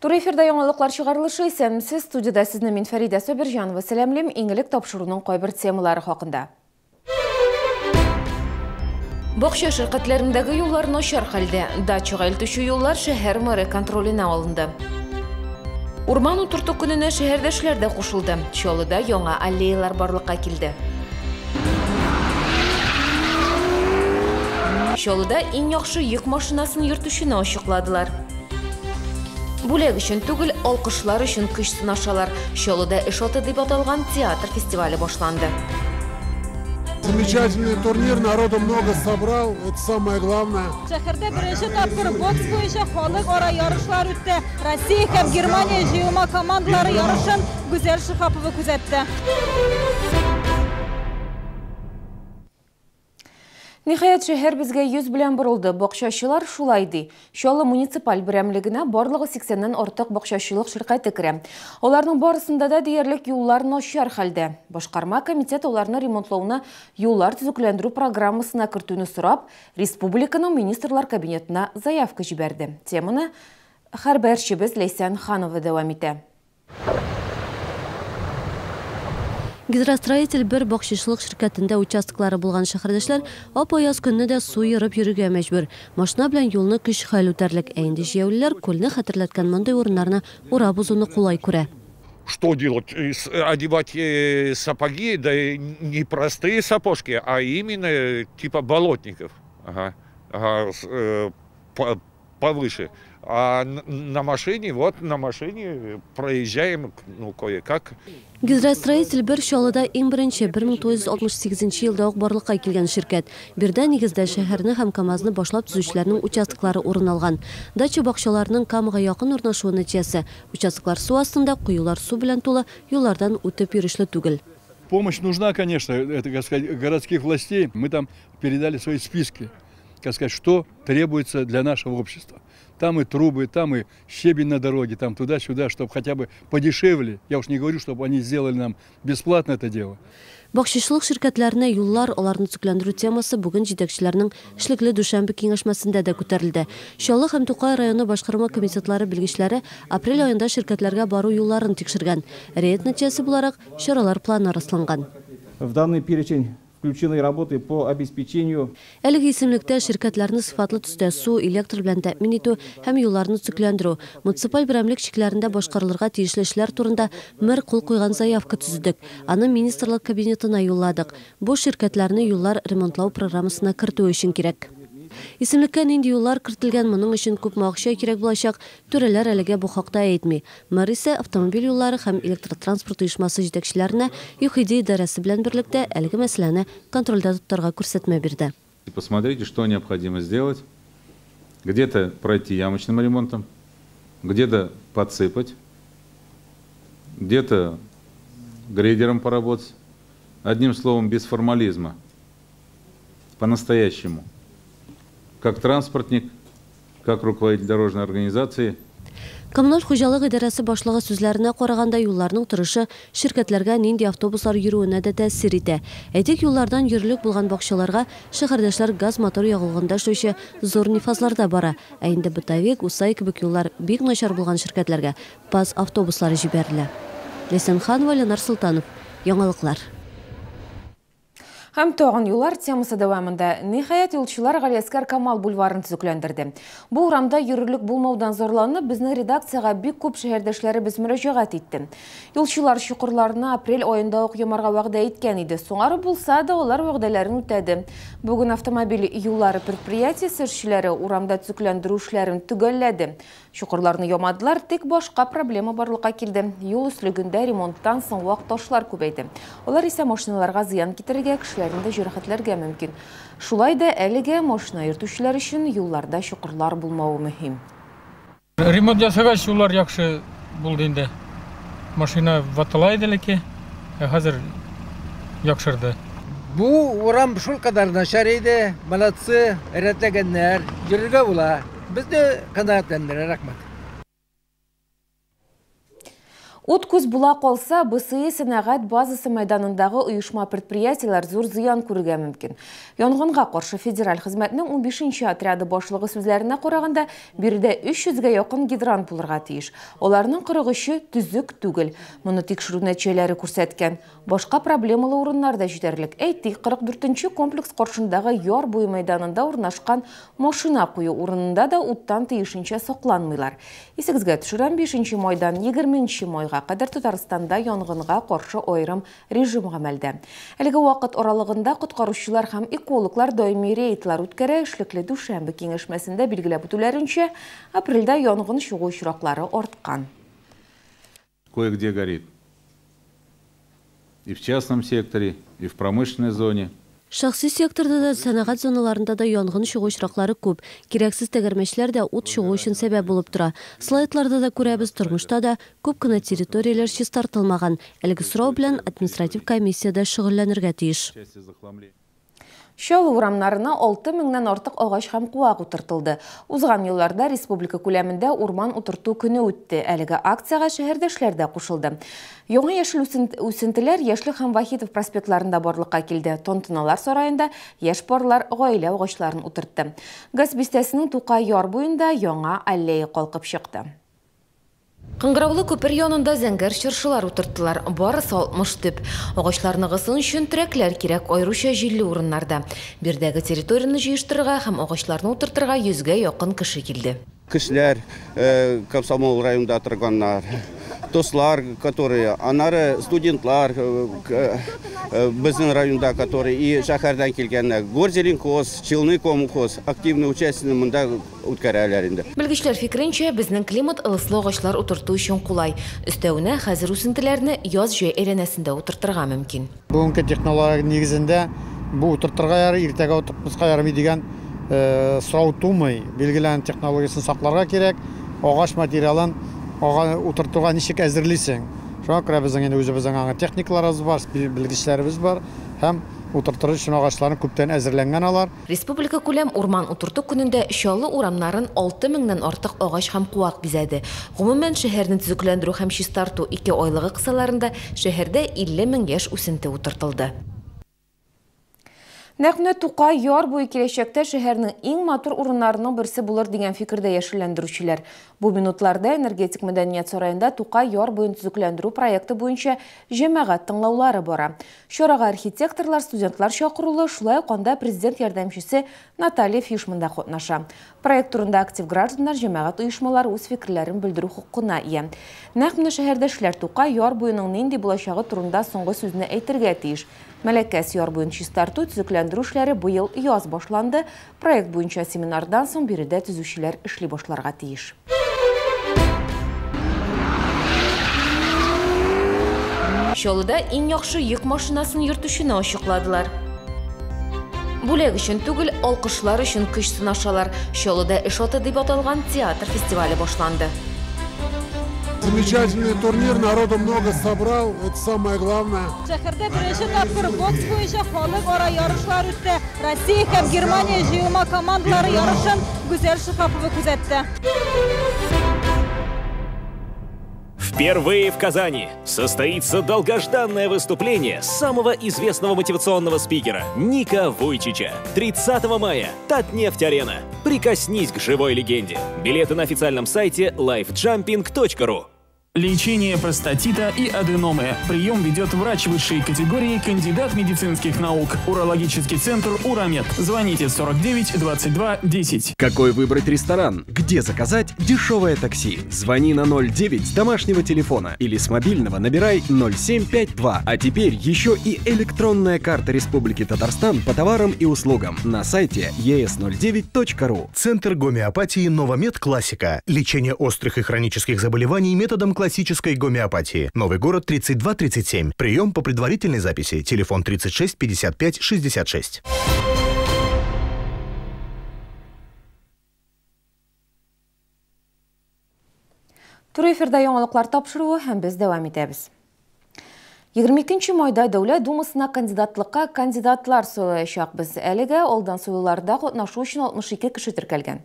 Туры эфирда яңалыклар чыгарылышы. Исәнмесез, студиядә сезне мин, Фәридә Сабирҗанова, сәламлим. Иң элек тапшыруның кайбер темалары хакында. Бакча ширкәтләрендәге юллар начар хәлдә. Дачага илтүче юллар шәһәр мэры контроленә алынды. Урман утырту көненә шәһәрдәшләр дә кушылды. Чаллыда яңа аллеялар барлыкка килде. Чаллыда иң яхшы йөк машинасын йөртүчене ачыкладылар. Бүләк өчен түгел, алкышлар өчен көч сынашалар. Чаллыда Эш аты дип аталган театр фестивале башланды. Замечательный турнир, народу много собрал, это самое главное. Шәһәрдә беренче тапкыр бокс буенча халыкара ярышлар үтте. Россия һәм Германия җыелма командалары ярышын Гүзәл Шиһапова күзәтте. Ниһаять, шәһәр безгә йөз белән борылды. Бакчачылар шулай ди. Чаллы муниципаль берәмлегенә барлыгы 80-нән артык бакчачылык ширкәте керә. Аларның барысында да диярлек юллар начар хәлдә. Башкарма комитет аларны ремонтлауны юллар төзекләндерү программасына кертүне сорап, республиканың министрлар кабинетына заявка җибәрде. Теманы хәбәрчебез Ләйсән Ханова дәвам итә. Гидростроитель бер бакчачылык ширкәтендә участоклары булган шәһәрдәшләр ап-аяз көнне дә су ерып йөрергә мәҗбүр. Машина белән юлны көч-хәл үтәрлек, ә инде җәяүлеләр күлне хәтерләткән мондый урыннарны урап узуны кулай күрә. Что делать? Одевать сапоги, да и не простые сапожки, а именно типа болотников. Ага, ага, повыше. А на машине, вот на машине проезжаем, ну, кое-как. Гидростроитель бер Чаллыда иң беренче 1968 елда ук барлыкка килгән ширкәт. Биредә нигездә шәһәрне һәм КАМАЗны башлап төзүчеләрнең участоклары урын алган. Дача бакчаларының Камага якын урнашуы нәтиҗәсе. Участоклар су астында, коелар су белән тулы, юллардан үтеп йөрешле түгел. Помощь нужна, конечно, это, как сказать, городских властей. Мы там передали свои списки, как сказать, что требуется для нашего общества. Там и трубы, там и щебень на дороге, там туда-сюда, чтобы хотя бы подешевле. Я уж не говорю, чтобы они сделали нам бесплатно это дело. Бакчачылык ширкәтләренә юллар, аларны төзекләндерү темасы бүген җитәкчеләрнең эшлекле дүшәмбе киңәшмәсендә дә күтәрелде. Чаллы һәм Тукай районы башкарма комитетлары белгечләре апрель аенда ширкәтләргә бару юлларын тикшергән. Рейд нәтиҗәсе буларак чаралар планы расланган. В данный перечень включены работы по обеспечению. Әлеге исемлектә ширкәтләрне сыйфатлы төстә су, электр белән тәэмин итү һәм юлларны төзекләндерү, муниципаль берәмлек чикләрендә башкарылырга тиешле эшләр турында мэр кул куйган заявка төзедек. Аны министрлык кабинетына юлладык. Бу ширкәтләрне юллар ремонтлау программасына кертү өчен кирәк. Исемлеккә нинди юллар кертелгән, моның өчен күпме акча кирәк булачак, түрәләр әлегә бу хакта әйтми. Мэр исә автомобиль юллары һәм электротранспорт оешмасы җитәкчеләренә ЮХИДИ идарәсе белән берлектә әлеге мәсьәләне контрольдә тотарга күрсәтмә бирде. Посмотрите, что необходимо сделать. Где-то пройти ямочным ремонтом, где-то подсыпать, где-то грейдером поработать. Одним словом, без формализма. По-настоящему. Как транспортник, как руководитель дорожной организации. Коммуналь хуҗалык идарәсе башлыгы сүзләренә караганда, юлларның торышы ширкәтләргә нинди автобуслар йөрүенә дә тәэсир итә. Әйтик, юллардан йөрерлек булган бакчаларга шәһәрдәшләр газ мотор ягулыгында эшләүче зур нефазларда бара. Ә инде Бытовик, Усай кебек юллар бик начар булган ширкәтләргә ПАЗ автобуслары җибәрелә. Ләйсән Ханова, Ленар Султанов. Яңалыклар. Һәм тагын юллар темасы дәвамында. Ниһаять, юлчылар Галиәсгар Камал бульварын төзекләндерде. Бу урамда йөрерлек булмаудан зарланып, безнең редакциягә бик күп шәһәрдәшләребез мөрәҗәгать итте. Юлчылар чокырларны апрель аенда ук ямарга вәгъдә иткән иде. Соңарып булса да, алар вәгъдәләрен үтәде. Бүген автомобиль юллары предприятиесе эшчеләре урамда төзекләндерү эшләрен төгәлләде. Чокырларны ямадылар, тик башка проблема барлыкка килде. Юл өслегендә ремонттан соң вак ташлар күбәйде. Алар исә машиналарга зыян китерергә, кешеләрне дә җәрәхәтләргә мөмкин. Шулай да әлегә машина йөртүчеләр өчен юлларда чокырлар булмавы мөһим. Ремонт ясагач юллар яхшы булды инде. Машина ватыла иде леке, ә хәзер яхшырды. Бу урам шулкадәр начар иде, молодцы, рәтләгәннәр, йөрергә була. Безне канәгатьләндерә, рәхмәт. Ут күз була калса, БСИ сәнәгать базасы мәйданындагы оешма предприятиеләр зур зыян күрергә мөмкин. Янгынга каршы федераль хезмәтнең 15нче отряды башлыгы сүзләренә караганда, биредә 300гә якын гидрант булырга тиеш. Аларның 43-е төзек түгел. Моны тикшерү нәтиҗәләре күрсәткән. Башка проблемалы урыннар да җитәрлек. Әйтик, 44нче комплекс каршындагы яр буе мәйданында урнашкан машина кую урынында да уттан тиешенчә сакланмыйлар. Исегезгә төшерәм, 5 майдан 20 майга кадәр Татарстанда янгынга каршы аерым режим гамәлдә. Әлеге вакыт аралыгында коткаручылар һәм экологлар даими рейдлар үткәрә. Эшлекле дүшәмбе киңәшмәсендә билгеләп үтүләренчә, апрельдә янгын чыгу очраклары арткан. Кое-где горит. И в частном секторе, и в промышленной зоне. Шәхси секторда да, сәнәгать зоналарында да янгын чыгу очраклары күп. Кирәксез тәгәрмәчләр дә ут чыгу өчен сәбәп булып тора. Слайдларда да күрәбез, тормышта да күп кенә территорияләр чистартылмаган. Әлеге сорау белән административ комиссия дә шөгыльләнергә тиеш. Чаллы урамнарына 6000-нән артык агач һәм куак утыртылды. Узган елларда республика күләмендә урман утырту көне үтте. Әлеге акциягә шәһәрдәшләр дә кушылды. Яңа яшел үсентеләр Яшьлек һәм Вахитов проспектларында барлыкка килде. Тантаналар сараенда яшь парлар гаилә агачларын утыртты. Газ бистәсенең Тукай яр буенда яңа аллея калкып чыкты. Кыңгыраулы күпер янында зәңгәр чыршылар утырттылар. Барысы 60 төп. Агачлар ныгысын өчен терәкләр кирәк, аеруча җилле урыннарда. Биредәге территорияне җыештырырга һәм агачларны утыртырга 100гә якын кеше килде. Кешеләр, Комсомол районында торганнар, дуслар, которые, аннары студентлар, безнең районда, которые и шәһәрдән килгәннәр. Горзеленхоз, Челны комхоз активный участие монда үткәрәләр инде. Белгечләр фикеренчә, безнең климат ылыслы агачлар утырту өчен кулай. Өстәвенә, хәзер үсентеләрне яз-җәй әйләнәсендә утыртырга мөмкин. Бүгенге технология нигезендә бу утыртырга ярый, иртәгә утыртмаска ярый дигән сорау тумый. Билгеләнгән технологиясен сакларга кирәк. Агач материалын утыртуга ничек әзерлисең? Шуңа күрә безнең инде үзебезнең аңа техникаларыбыз бар, белгечләребез бар һәм утыртыр өчен агачларны күптән әзерләнгән алар. Республика күләм урман утырту көнендә Чаллы урамнарын 6000-нән артык агач һәм куак бизәде. Гомумән, шәһәрне төзекләндерү һәм чистарту 2 айлыгы кысаларында шәһәрдә 50 мең яшь үсенте утыртылды. Нәкъ менә Тукай яр буе киләчәктә шәһәрнең иң матур урыннарының берсе булыр дигән фикердә яшелләндерүчеләр. Бу минутларда энергетик мәдәният сараенда Тукай яр буен төзекләндерү проекты буенча җәмәгать тыңлаулары бара. Чарага архитекторлар, студентлар чакырулы, шулай ук анда президент ярдәмчесе Наталья Фишман да катнаша. Проект турында актив гражданнар, җәмәгать оешмалары үз фикерләрен белдерү хокукына ия. Нәкъ менә шәһәрдәшләр Тукай яр буеның нинди булачагы турында соңгы сүзне әйтергә тиеш. Мәләкәс яр буен чистарту, төзекләндерү эшләре быел яз башланды. Проект буенча семинардан соң биредә төзүчеләр эшли башларга тиеш. Чаллыда иң яхшы йөк машинасын йөртүчене ачыкладылар. Бүләк өчен түгел, алкышлар өчен көч сынашалар. Чаллыда эш аты дип аталган театр фестивале башланды. Замечательный турнир, народу много собрал, это самое главное. Шәһәрдә беренче тапкыр бокс буенча халыкара ярышлар үтте. Россия һәм Германия җыелма командалары ярышын Гүзәл Шиһапова күзәтте. Впервые в Казани состоится долгожданное выступление самого известного мотивационного спикера Ника Вуйчича. 30 мая. Татнефть-арена. Прикоснись к живой легенде. Билеты на официальном сайте lifejumping.ru. Лечение простатита и аденомы. Прием ведет врач высшей категории, кандидат медицинских наук. Урологический центр «Урамед». Звоните 49 22 10. Какой выбрать ресторан? Где заказать дешевое такси? Звони на 09 с домашнего телефона или с мобильного набирай 0752. А теперь еще и электронная карта Республики Татарстан по товарам и услугам на сайте es09.ru. Центр гомеопатии «Новомед Классика». Лечение острых и хронических заболеваний методом классической гомеопатии. Новый город 3237. Прием по предварительной записи. Телефон 36 55 66. Туры эфирда яңалыклар тапшыруы һәм без дәвам итәбез. 22 майда Дәүләт Думасына кандидатлыкка кандидатлар сайлаячакбыз. Әлегә алдан сайлауларда катнашу өчен 62 кеше теркәлгән.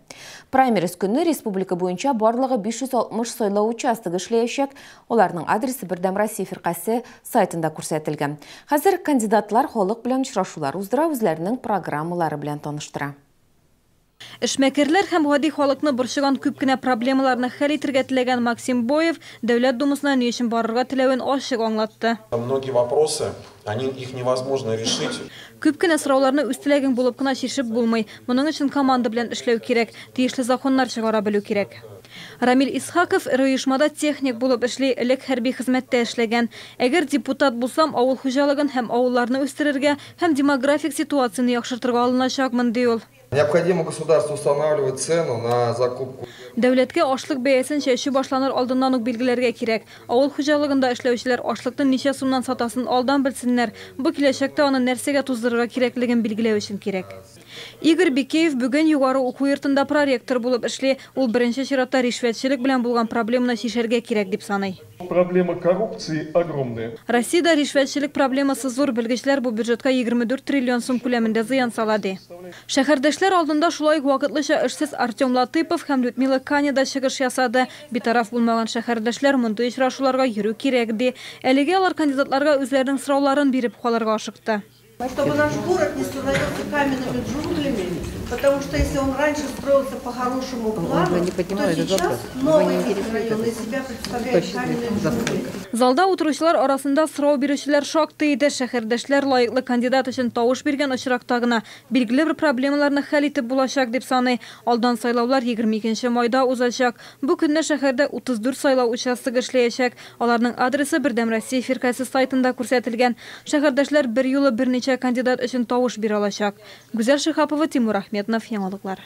Праймериз көнне республика буенча барлыгы 560 сайлау участогы эшләячәк. Аларның адресы Бердәм Россия фиркасе сайтында күрсәтелгән. Хәзер кандидатлар халык белән очрашулар уздыра, үзләренең программалары белән таныштыра. Эшмәкәрләр һәм гади халыкны борчыган күп кенә проблемаларны хәл итәргә теләгән Максим Боев Дәүләт Думасына ни өчен барырга теләвен ачык аңлатты. Многие вопросы, они, их невозможно решить. Күп кенә сорауларны үз теләгең булып кына чишеп булмый. Моның өчен команда белән эшләү кирәк, тиешле законнар чыгара белү кирәк. Рамил Исхаков эре оешмада техник булып эшли, элек хәрби хезмәттә эшләгән. Әгәр депутат булсам, авыл хуҗалыгын һәм авылларны үстерергә һәм демографик ситуацияне яхшыртырга алыначакмын, ди ул. Необходимо государству устанавливать цену на закупку. Дәүләткә ашлык бәясен чәчү башланыр алдыннан ук билгеләргә кирәк. Авыл хуҗалыгында эшләүчеләр ашлыкны ничә сумнан сатасын алдан белсеннәр. Бу киләчәктә аны нәрсәгә туздырырга кирәклеген билгеләү өчен кирәк. Игорь Бикеев бүген югары уку йортында проректор булып эшли. Ул беренче чиратта ришвәтчелек белән булган проблеманы чишәргә кирәк дип саный. Проблема коррупции огромная. Россиядә ришвәтчелек проблемасы зур, белгечләр бу бюджетка 24 триллион сум күләмендә зыян сала ди. Шәһәрдәшләр алдында шулай ук вакытлыча эшсез Артем Латыпов һәм Людмила Каня да чыгыш ясады. Битараф булмаган шәһәрдәшләр мондый очрашуларга йөрү кирәк ди. Әлегә алар кандидатларга үзләренең сорауларын биреп калырга ашыкты. Чтобы наш город не становился каменными джунглями, потому что если он раньше строился по хорошему плану, то сейчас новый микрорайон из себя представляет каменные джунгли. Залда утыручылар арасында сорау бирүчеләр шактый иде. Шәһәрдәшләр лаеклы кандидат өчен тавыш биргән очракта гына билгеле бер проблемаларны хәл итеп булачак дип саный. Алдан сайлаулар 22 майда узачак. Бу көнне шәһәрдә 34 сайлау участогы эшләячәк. Аларның адресы Бердәм Россия фиркасе сайтында күрсәтелгән. Шәһәрдәшләр бер юлы берничә кандидат өчен тавыш бирә алачак. Гүзәл Шиһапова, Тимур Ахметнов, Яңалыклар.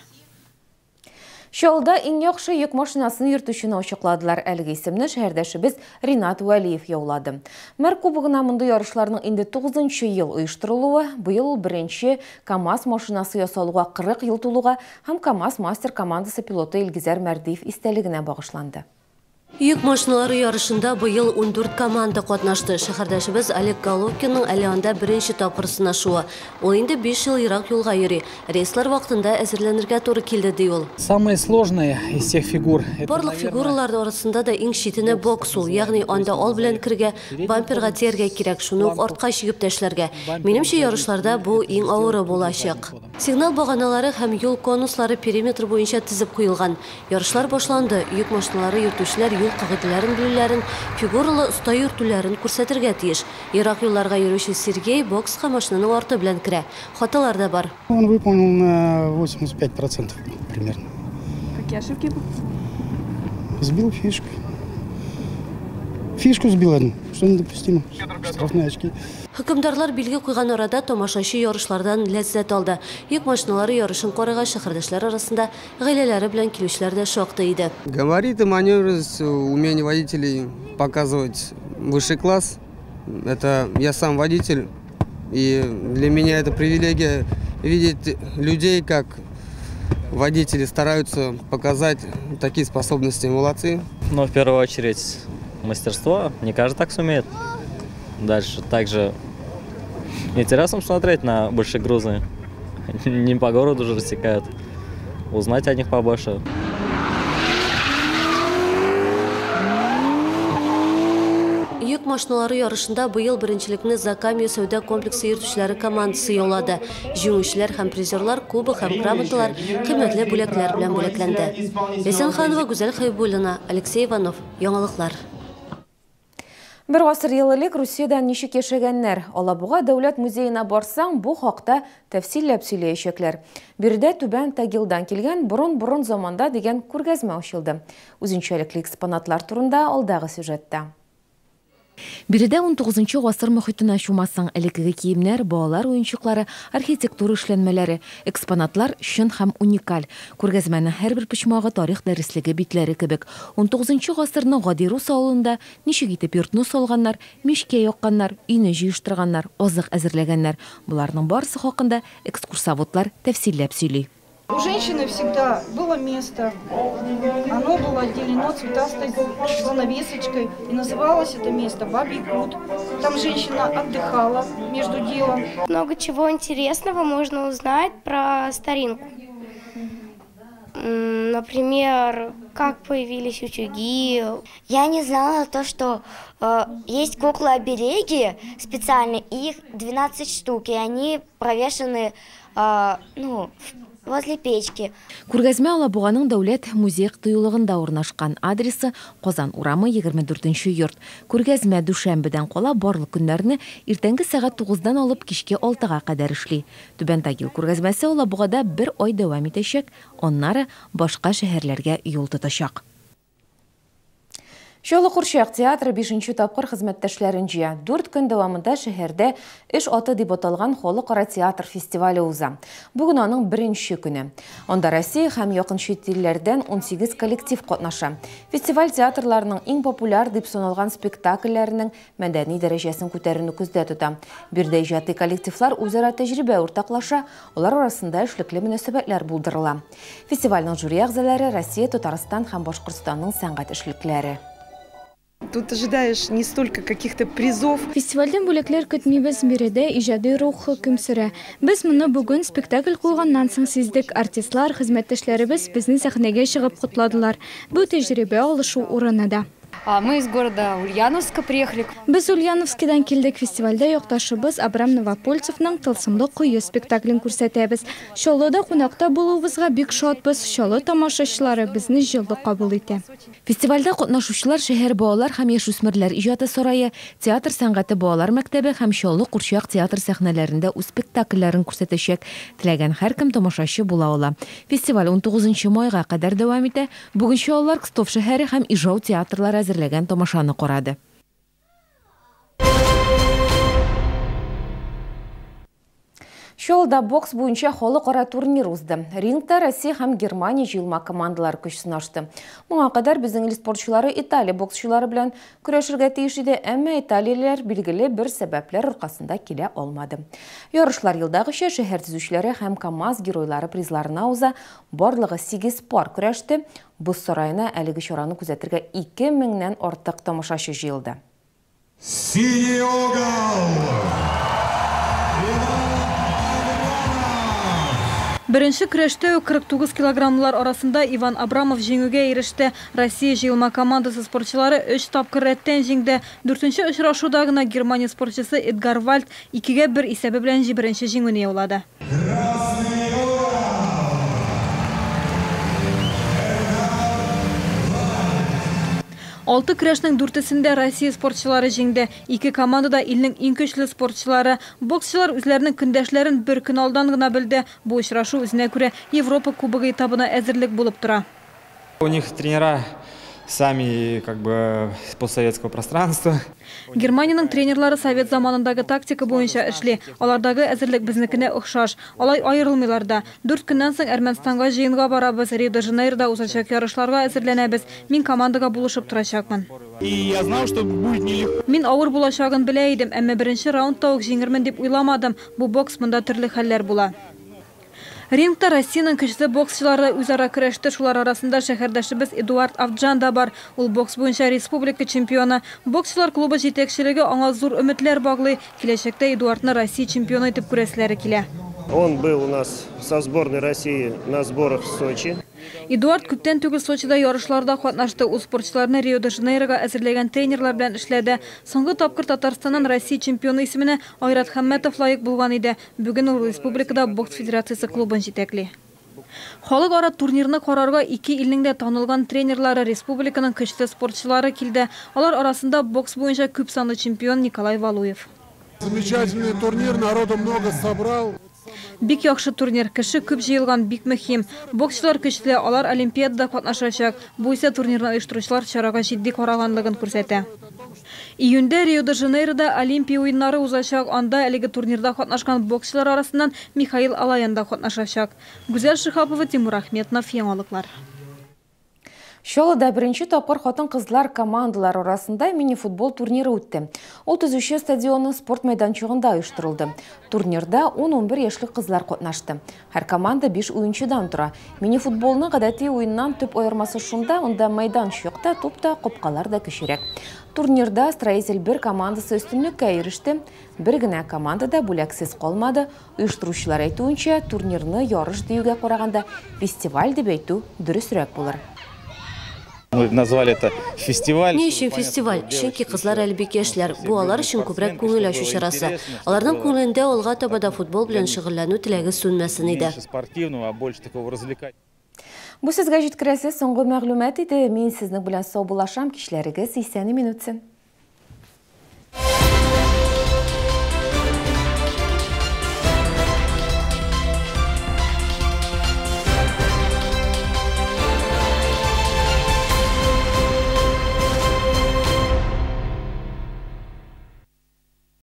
Чаллыда иң яхшы йөк машинасын йөртүчене ачыкладылар. Әлеге исемне шәһәрдәшебез Ринат Вәлиев яулады. Мэр кубогына мондый ярышларның инде 9 ел оештырылуы, быел ул беренче КАМАЗ машинасы ясалуга 40 ел тулуга һәм КАМАЗ мастер командасы пилоты Илгизәр Мәрдиев истәлегенә багышланды. Йөк машиналары ярышында быел 14 команда катнашты. Шәһәрдәшебез Олег Головкинның әле анда беренче тапкыр сынашуы. Ул инде 5 ел ерак юлга йөри. Рейслар вакытында әзерләнергә туры килде, ди ул. Самые сложные из всех фигур. Барлык фигуралар арасында да иң читене бокс ул, ягъни анда ал белән кергә, бамперга тияргә кирәк, шуны ук артка чигеп ташларга. Минемчә, ярышларда бу иң авыры булачак. Сигнал баганалары һәм юл конуслары периметр буенча тезеп куелган. Ярышлар башланды. Йөк машиналары йөртүчеләр юл кагыйдәләрен белүләрен, фигуралы оста йөртүләрен күрсәтергә тиеш. Ерак юлларга йөрүче Сергей бокска машинаның арты белән керә. Хаталар да бар. Он выполнил на 85% примерно. Какие ошибки? Сбил фишку. Фишку сбил одну, что недопустимо. Штрафные очки. Хөкемдарлар билге куйган арада тамашачы ярышлардан ләззәт алды. Йөк машиналары ярышын карарга шәһәрдәшләр арасында гаиләләре белән килүчеләр дә шактый иде. Габариты, маневренность, умение водителей показывать высший класс. Это я сам водитель, и для меня это привилегия видеть людей, как водители стараются показать такие способности. Молодцы. Но в первую очередь мастерство, не каждый так сумеет. Дальше также интересно смотреть на большие грузы. Не по городу же рассекают. Узнать о них побольше. Йөк машиналары ярышында быел беренчелекне Закамье сәүдә комплексы йөртүчеләре командасы яулады. Җиңүчеләр һәм призерлар кубок һәм грамоталар, кыйммәтле бүләкләр белән бүләкләнде. Ләйсән Ханова, Гүзәл Хәйбуллина, Алексей Иванов. Яңалыклар. Бер гасыр ел элек Русиядә ничек яшәгәннәр? Алабуга дәүләт музеена барсаң, бу хакта тәфсилләп сөйләячәкләр. Биредә Түбән Тагилдан килгән борын-борын заманда дигән күргәзмә ачылды. Үзенчәлекле экспонатлар турында алдагы сюжетта. Биредә 19 гасыр мохитына чумасың. Элеккеге киемнәр, балалар уенчыклары, архитектура эшләнмәләре, экспонатлар чын һәм уникаль. Күргәзмәнең һәрбер почмагы тарих дәреслеге битләре кебек. 19 гасырның гади рус авылында ничек итеп йортны салганнар, мичкә якканнар, өйне җыештырганнар, азык әзерләгәннәр. Боларның барысы хакында экскурсоводлар тәфсилләп сөйли. У женщины всегда было место, оно было отделено цветастой занавесочкой. И называлось это место Бабий Кут. Там женщина отдыхала между делом. Много чего интересного можно узнать про старинку. Например, как появились утюги. Я не знала то, что есть куклы-обереги специальные, их 12 штук, и они провешены возле печки. Күргәзмә Алабуганың дәүләт музей тыюлыгында урнашкан. Адресы Казан урамы 24 йорт. Күргәзмә дүшәмбедән кала барлык көннәрне иртәнге сәгать 9-дан алып кичке 6-га кадәр эшли. Түбән Тагил күргәзмәсе Алабугада бер ай дәвам итәчәк, аннары башка шәһәрләргә юл тотачак. Чаллы Курчак театры 5нче тапкыр хезмәттәшләрен җыя. 4 көн дәвамында шәһәрдә Эш аты дип аталган халыкара театр фестивале уза. Бүген аның беренче көне. Анда Россия һәм якын чит илләрдән 18 коллектив катнаша. Фестиваль театрларының иң популяр дип саналган спектакльләренең мәдәни дәрәҗәсен күтәрүне күздә тота. Биредә иҗади коллективлар үзара тәҗрибә уртаклаша, алар арасында эшлекле мөнәсәбәтләр булдырыла. Фестивальнең жюри әгъзалары Россия, Татарстан һәм Башкортстанның сәнгать эшлеклеләре. Тут ожидаешь не столько каких-то призов. Фестивальдән бүләкләр көтмибез, биредә иҗади рух хөкем сөрә. Без моны бүген спектакль куйганнан соң сиздек. Артистлар, хезмәттәшләребез безне сәхнәгә чыгып котладылар. Бу тәҗрибә алышу урыны да. Мы из города Ульяновска приехали. Без Ульяновскидан килдек. Фестивальдә якташыбыз Абрам Новопольцевның Тылсымлы кое спектаклен күрсәтәбез. Чаллыда кунакта булуыбызга бик шатбыз. Чаллы тамашачылары безне җылы кабул итә. Фестивальдә катнашучылар шәһәр балалар һәм яшүсмерләр иҗаты сарае, театр сәнгате балалар мәктәбе һәм Чаллы Курчак театр сәхнәләрендә үз спектакльләрен күрсәтәчәк. Теләгән һәркем тамашачы була ала. Фестиваль 19 майга кадәр дәвам итә. Бүген чаллылар Кстов шәһәре һәм Ижау театрлары әзерләгән тамашаны карады. Чаллыда бокс буенча халыкара турнир узды. Рингта Россия һәм Германия җыелма командалары көч сынашты. Моңа кадәр безнең ил спортчылары Италия боксчылары белән көрәшергә тиеш иде, әмма италиялеләр билгеле бер сәбәпләр аркасында килә алмады. Ярышлар елдагыча шәһәр төзүчеләре һәм КАМАЗ геройлары призларына уза. Барлыгы 8 пар көрәште. Боз сараена әлеге чараны күзәтергә 2000-нән артык тамашачы җыелды. Синий угол! Беренче көрәштә 49 килограммлар арасында Иван Абрамов җиңүгә иреште. Россия җыелма командасы спортчылары 3 тапкыр рәттән җиңде. Дүртенче очрашуда гына Германия спортчысы Эдгар Вальд 2-1 исәбе белән беренче җиңүне яулады. Алты көрәшнең дүртесендә Россия спортчылары җиңде. Ике команда да илнең иң көчле спортчылары. Боксчылар үзләренең көндәшләрен бер көн алдан гына белде. Бу очрашу үзенә күрә Европа кубогы этабына әзерлек булып тора. У них тренера сами как бы с постсоветского пространства. Германиянең тренерлары совет заманындагы тактика буенча эшли. Алардагы әзерлек безнекенә охшаш. Алай аерылмыйлар да. 4 көннән соң Әрмәнстанга җыенга барабыз. Рио-де-Жанейрода узачак ярышларга әзерләнәбез. Мин командага булышып торачакмын. И я знал, что будет нелегко. Мин авыр булачагын белә идем, әмма беренче раундта ук җиңермен дип уйламадым. Бу бокс, монда төрле хәлләр була. Рингта Россиянең көчле боксчылары үзара көрәште. Шулар арасында шәһәрдәшебез Эдуард Авджан да бар. Ул бокс буенча республика чемпионы. Боксчылар клубы җитәкчелеге аңа зур өметләр баглый. Киләчәктә Эдуардны Россия чемпионы итеп күрәселәре килә. Он был у нас со сборной России на сборах в Сочи. Эдуард күптән түгел Сочида ярышларда катнашты. Ул спортчыларны Рио-де-Жанейрога әзерләгән тренерлар белән эшләде. Соңгы тапкыр Татарстаннан Россия чемпионы исеменә Айрат Хәммәтов лаек булган иде. Бүген ул республикада бокс федерациясе клубын җитәкли. Халыкара турнирны карарга ике илнең дә танылган тренерлары, республиканың көчле спортчылары килде. Алар арасында бокс буенча күп санлы чемпион Николай Валуев. Замечательный турнир, народу много собрал. Бик яхшы турнир, кеше күп җыелган, бик мөһим. Боксчылар көчле, алар Олимпиадада катнашачак. Бу исә турнирны оештыручылар чарага җитди караганлыгын күрсәтә. Июньдә Рио-де-Жанейрода Олимпия уеннары узачак. Анда әлеге турнирда катнашкан боксчылар арасыннан Михаил Алаян да катнашачак. Гүзәл Шихапова, Тимур Ахметнов, Яңалыклар. Чаллыда беренче тапкыр хатын-кызлар командалары арасында мини-футбол турниры үтте. Ул Төзүче стадионы спорт мәйданчыгында оештырылды. Турнирда 10-11 яшьлек кызлар катнашты. Һәр команда 5 уенчыдан тора. Мини-футболны гадәти уеннан төп аермасы шунда, монда мәйданчык та, туп та, капкалар да кечерәк. Турнирда Строитель 1 командасы өстенлеккә иреште. Бер генә команда да бүләксез калмады. Оештыручылар әйтүенчә, турнирны ярыш диюгә караганда фестиваль дип әйтү дөресрәк булыр. Мы назвали это фестиваль. Ни өчен фестиваль? Чөнки кызлар әле бик яшьләр. Бу алар өчен күбрәк күңел ачу чарасы. Аларның күңелендә алга таба да футбол белән шөгыльләнү теләге сүнмәсен иде. Меньше спортивного, а больше такого развлекательного. Бу сезгә җиткерәсе соңгы мәгълүмат иде. Мин сезнең белән саубуллашам. Кичләрегез исән-имин үтсен.